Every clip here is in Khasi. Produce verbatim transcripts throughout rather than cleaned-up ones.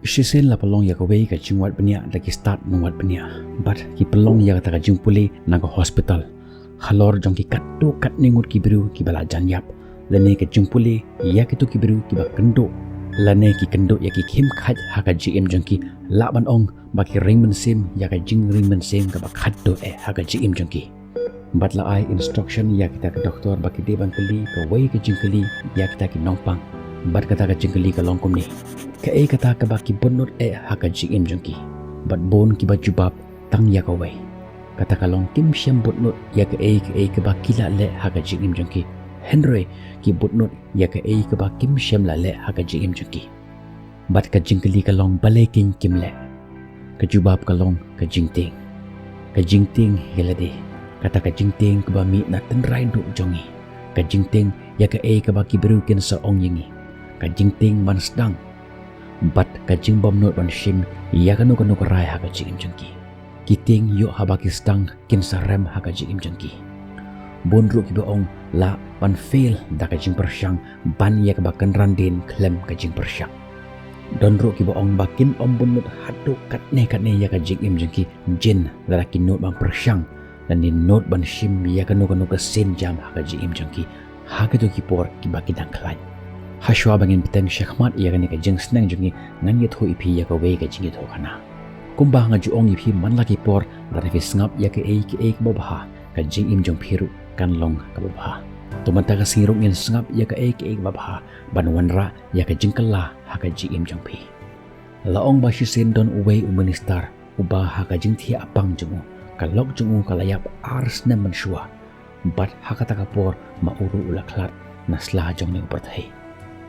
Shisien la pynlong ïa kawei ka jingwad bniah da ki stad nongwad bniah bad ki pynlong ïa kata ka jingpule na ka hospital halor jong ki katto katne ngut ki briew kiba la jan ïap, lane ka jingpule ïa kito ki briew kiba kynduh, lane ki kynduh ïa ki khim khait ha ka jingim jong ki, lah ban ong ba ki ring mynsiem ïa ka jingring mynsiem kaba khatduh eh ha ka jingim jong ki. Bad la ai instruction ïa kita ki doktor ba ki dei ban kylli kawei ka jingkylli ïa kita ki nongpang. Bad kata ka jingkylli ka long kumne: kaei kata kaba ki butnut eh ha ka jingim jong ki? Bad bun kiba jubab tang ïa kawei. Kata ka long kim shym butnut ïa kaei kaei kaba ki la leh ha ka jingim jong ki, hynrei ki butnut ïa kaei kaba kim shym la leh ha ka jingim jong ki. Bad ka jingkylli ka long balei kein kim leh. Ka jubab ka long ka jingtieng. Ka jingtieng ïa lade. Kata ka jingtieng kaba mih na tynrai duh jong ngi. Ka jingtieng ïa kaei kaba ki briew kin sa ong ïa ngi. Ka jingtieng ban sdang. Bad ka jingbymnud ban shim ïa kano kano ka rai ha ka jingim jong ki. Ki tieng ïoh haba ki sdang kin sa rem ha ka jingim jong ki. Bun ruh kiba ong lah ban fail da ka jingpyrshang ban ïa kaba kynran dien khlem ka jingpyrshang. Don ruh kiba ong ba kin ym bynnud haduh katne katne ïa ka jingim jong ki jin lada ki nud ban pyrshang, lane nud ban shim ïa kano kano ka sienjam ha ka jingim jong ki ha kito ki por kiba ki dang khlaiñ. Hashwa ba ngin bteng shakhmat ïa kane ka jingsneng jong ngi, ngan ïathuh ïa phi ïa kawei ka jingïathuhkhana. Kumba nga ju ong ïa phi man la ki por, lada phi sngap ïa kaei kaei kaba bha, ka jingim jong phi ruh kan long kaba bha. To mynta ka sngi ruh ngin sngap ïa kaei kaei kaba bha ban wanrah ïa ka jingkylla ha ka jingim jong phi. La ong ba shisien don uwei u minister uba ha ka jingthiah pang jong u, ka lok jong u ka la ïap ar snem mynshuwa. Bad ha kata ka por ma u ruh u la khlad na sla jong kane ka pyrthei.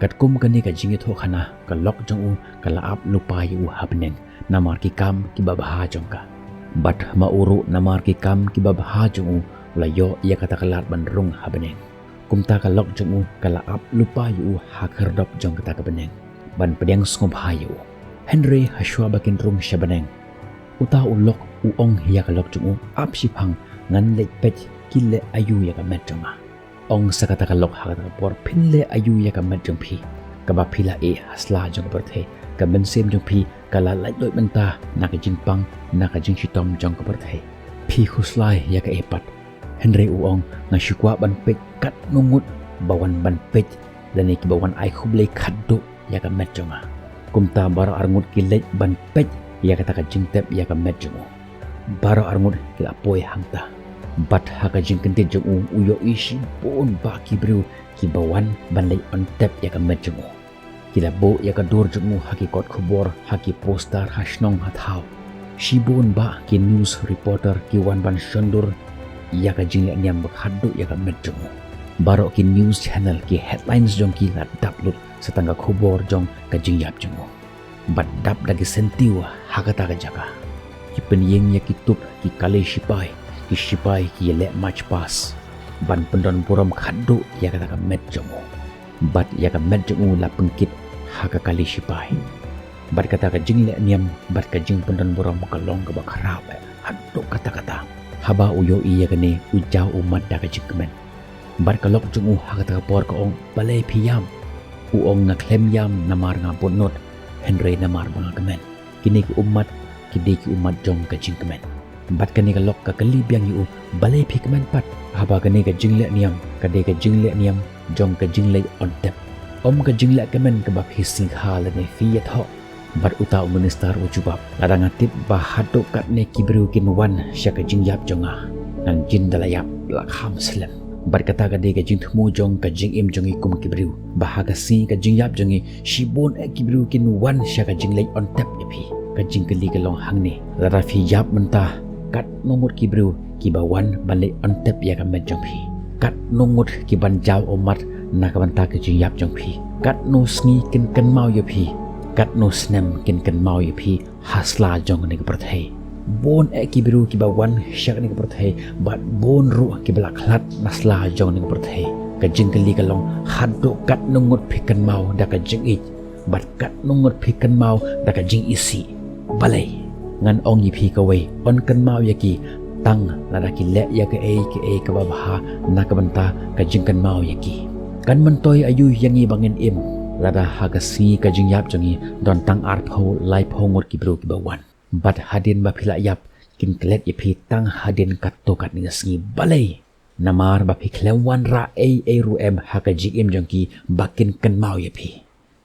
Katkum kane ka jingïathuhkhana, ka lok jong u ka la ap lypa ïa u ha bneng namar ki kam kiba bha jong ka. Bad ma u ruh namar ki kam kiba bha jong u, u la ïoh ïa kata ka lad ban rung ha bneng. Kumta ka lok jong u ka la ap lypa ïa u ha khyrdop jong kata ka bneng ban pdiang sngewbha ïa u. Hynrei hashwa ba kin rung sha bneng, uta u lok u ong ïa ka lok jong u, ap shiphang, ngan leit peit ki leh aïu ïa ka met jong nga. Ong sa kata ka lok ha kata ka por, phin leh aïu ïa ka met jong phi kaba phi la ïeh ha sla jong ka pyrthei? Ka mynsiem jong phi ka la laitluid mynta na ka jingpang, na ka jingshitom jong ka pyrthei. Phi khuslai ïa kaei pat? Hynrei u ong, nga shu kwah ban peit katno ngut ba wan ban peit, lane kiba wan ai khublei khatduh ïa ka met jong nga. Kumta baroh arngut ki leit ban peit ïa kata ka jingtep ïa ka met jong u. Baroh arngut ki la poi hangta. Bad ha ka jingkyndit jong u, u ïohi shibun bah ki briew kiba wan ban leit on tep ïa ka met jong u. Ki la buh ïa ka dur jong u ha ki kot khubor, ha ki poster, ha shnong ha thaw. Shibun bah ki news reporter ki wan ban shondur ïa ka jingleh niam ba khatduh ïa ka met jong u. Baroh ki news channel, ki headlines jong ki la dap lut sa tang ka khubor jong ka jingïap jong u. Bad dap da ki sentiew ha kata ka jaka, ki pynïeng ïa ki tup ki kali shipai, ki shipai ki ïaleh march past ban pyndon burom khatduh ïa kata ka met jong u. Bad ïa ka met jong u la pynkit ha ka kali shipai. Bad kata ka jingleh niam bad ka jingpyndon burom ka long kaba khraw eh haduh katta katta. Haba u ïohi ïa kane, u jaw ummat da ka jingkmen. Bad ka lok jong u ha kata ka por ka ong, balei phi ïam? U ong, nga khlem ïam namar nga butnut, hynrei namar ba nga kmen. Kine ki ummat ki dei ki ummat jong ka jingkmen. Bad kane ka lok ka kylli biang ïa u, balei phi kmen pat? Haba kane ka jingleh niam ka dei ka jingleh niam jong ka jingleit on tep, ym ka jingleh kmen kaba phi sngew kha lane phi ïathoh. Bad uta u minister u jubab, lada nga tip ba haduh katne ki briew kin wan sha ka jingïap jong nga, ngan jin da la ïap la kham slem. Bad kata ka dei ka jingthmu jong ka jingim jong ngi kum ki briew, ba ha ka sngi ka jingïap jong ngi shibun eh ki briew kin wan sha ka jingleit on tep ïa phi. Ka jingkylli ka long hangne, lada phi ïap mynta, katno ngut ki briew kiba wan ban leit on tep ïa ka met jong phi? Katno ngut ki ban jaw ummat na ka bynta ka jingïap jong phi? Katno sngi kin kynmaw ïa phi? Katno snem kin kynmaw ïa phi ha sla jong kane ka pyrthei? Bun eh ki briew kiba wan sha kane ka pyrthei, bad bun ruh kiba la khlad na sla jong kane ka pyrthei. Ka jingkylli ka long, haduh katno ngut phi kynmaw da ka jingïeit, bad katno ngut phi kynmaw da ka jingisih? Balei? Ngan ong ïa phi kawei, yn kynmaw ïa ki tang lada ki leh ïa kaei kaei kaba bha na ka bynta ka jingkynmaw ïa ki. Kan myntoi aïu ïa ngi ba ngin im? Lada ha ka sngi ka jingïap jong ngi don tang arphew laiphew ngut ki briew kiba wan, bad hadien ba phi la ïap, kin klet ïa phi tang hadien katto katne ka sngi. Balei? Namar ba phi khlem wanrah ei ei ruh em ha ka jingim jong ki ba kin kynmaw ïa phi.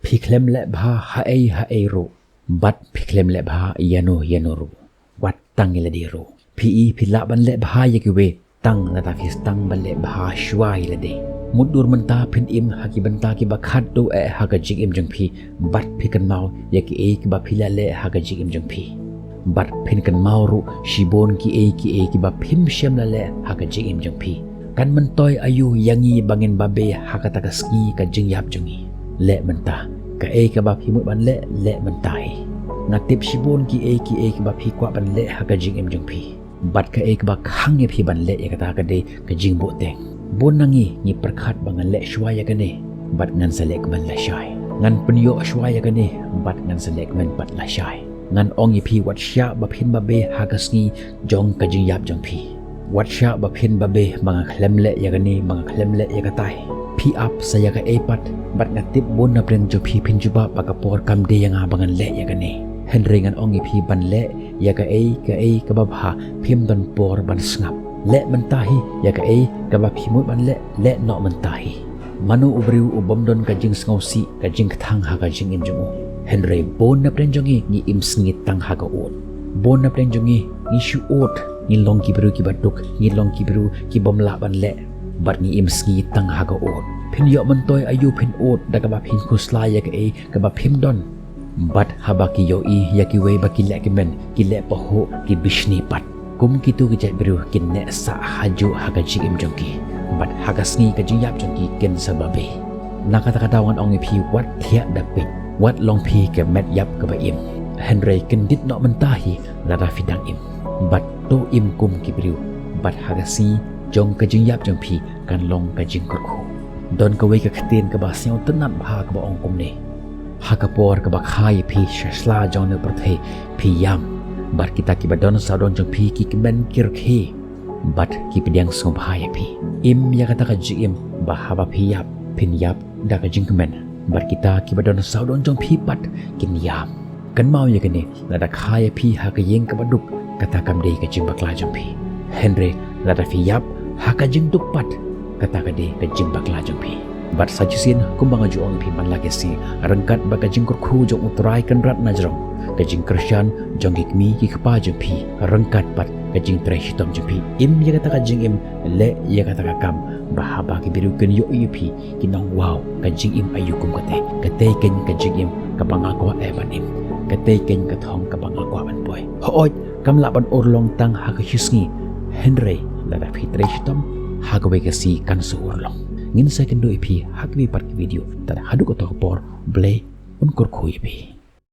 Phi khlem leh bha ha ei ha ei ruh, bad phi khlem leh bha ïano ïano ruh, wat tang ïa lade ruh. Phi i phi lah ban leh bha ïa kiwei tang lada phi sdang ban leh bha shuwa ïa lade. Mutdur mynta phin im ha ki bynta kiba khatduh eh ha ka jingim jong phi, bad phi kynmaw ïa kiei kiba phi la leh ha ka jingim jong phi. Bad phin kynmaw ruh shibun kiei kiei kiba phim shym la leh ha ka jingim jong phi. Kan myntoi aïu ïa ngi ba ngin babe ha kata ka sngi ka jingïap jong ngi? Leh mynta. Kaei kaba phi mut ban leh, leh mynta hi. Nga tip shibun kiei kiei kiba phi kwah ban leh ha ka jingim jong phi. Bad kaei kaba khang ïa phi ban leh ïa kata ka dei ka jingbuhteng. Bun na ngi ngi pyrkhat ba ngan leh shuwa ïa kane, bad ngan sa leh kmen lashai. Ngan pynïoh shuwa ïa kane, bad ngan sa leh kmen pat lashai. Ngan ong ïa phi, wat shah ba phin babe ha ka sngi jong ka jingïap jong phi. Wat shah ba phin babe ba nga khlem leh ïa kane, ba nga khlem leh ïa katai. Phi ap sa ïa kaei pat, bad nga tip bun na pdeng jong phi phin jubab ba ka por kam dei ïa nga ba ngan leh ïa kane. Hynrei ngan ong ïa phi ban leh ïa kaei kaei kaba bha, phim don por ban sngap. Leh mynta hi ïa kaei kaba phi mut ban leh, leh noh mynta hi. Mano u briew u bym don ka jingsngewsih, ka jingkthang ha ka jingim jong u? Hynrei bun na pdeng jong ngi ngi im sngi tang ha ka ud. Bun na pdeng jong ngi ngi shu ud, ngi long ki briew kiba duk, ngi long ki briew ki bym lah ban leh, bad ngi im sngi tang ha ka ud. Phin ïoh myntoi aïu phin ud da kaba phin khuslai ïa kaei kaba phim don? Bad haba ki ïohi ïa kiwei ba ki leh kmen, ki leh pahuh, ki bishni pat. Kum kitu ki jait briew kin neh sah hajuh ha ka jingim jong ki, bad ha ka sngi ka jingïap jong ki kin sa babe. Na kata ka daw ngan ong ïa phi, wat thiah da peit, wat long phi ka met ïap kaba im. Hynrei kyndit noh mynta hi lada phi dang im. Bad to im kum ki briew, bad ha ka sngi jong ka jingïap jong phi kan long ka jingkyrkhu. Don kawei ka ktien kaba sngewtynnat bha kaba ong kumne: Ha ka por kaba kha ïa phi sha sla jong une u pyrthei, phi ïam, bad kita kiba don sawdong jong phi ki kmen ki rkhie, bad ki pdiang sngewbha ïa phi. Im ïa kata ka jingim ba haba phi ïap, phin ïap da ka jingkmen, bad kita kiba don sawdong jong phi pat kin ïam. Kynmaw ïa kane, lada kha ïa phi ha ka ïing kaba duk, kata kam dei ka jingbakla jong phi. Hynrei lada phi ïap ha ka jingduk pat, kata ka dei ka jingbakla jong phi. Bad sa shisien, kumba nga ju ong ïa phi man la ka sngi, ryngkat bad ka jingkyrkhu jong U Trai Kynrad na jrong, ka jingkyrshan jong ki kmie ki kpa jong phi, ryngkat bad ka jingtrei shitom jong phi, im ïa kata ka jingim, leh ïa kata ka kam, ba haba ki briew kin ïohi ïa phi, kin ong, "Wow, ka jingim aïu kum kata? Kata keiñ ka jingim kaba nga kwah eh ban im. Kata keiñ ka thong kaba nga kwah ban poi." Hooid, kam lah ban urlong tang ha ka shi sngi, hynrei lada phi trei shitom, ha kawei ka sngi kan sa urlong. Ngin sa ïakynduh ïa phi ha kawei pat ka video. Tad haduh kato ka por, U Blei un kyrkhu ïa phi.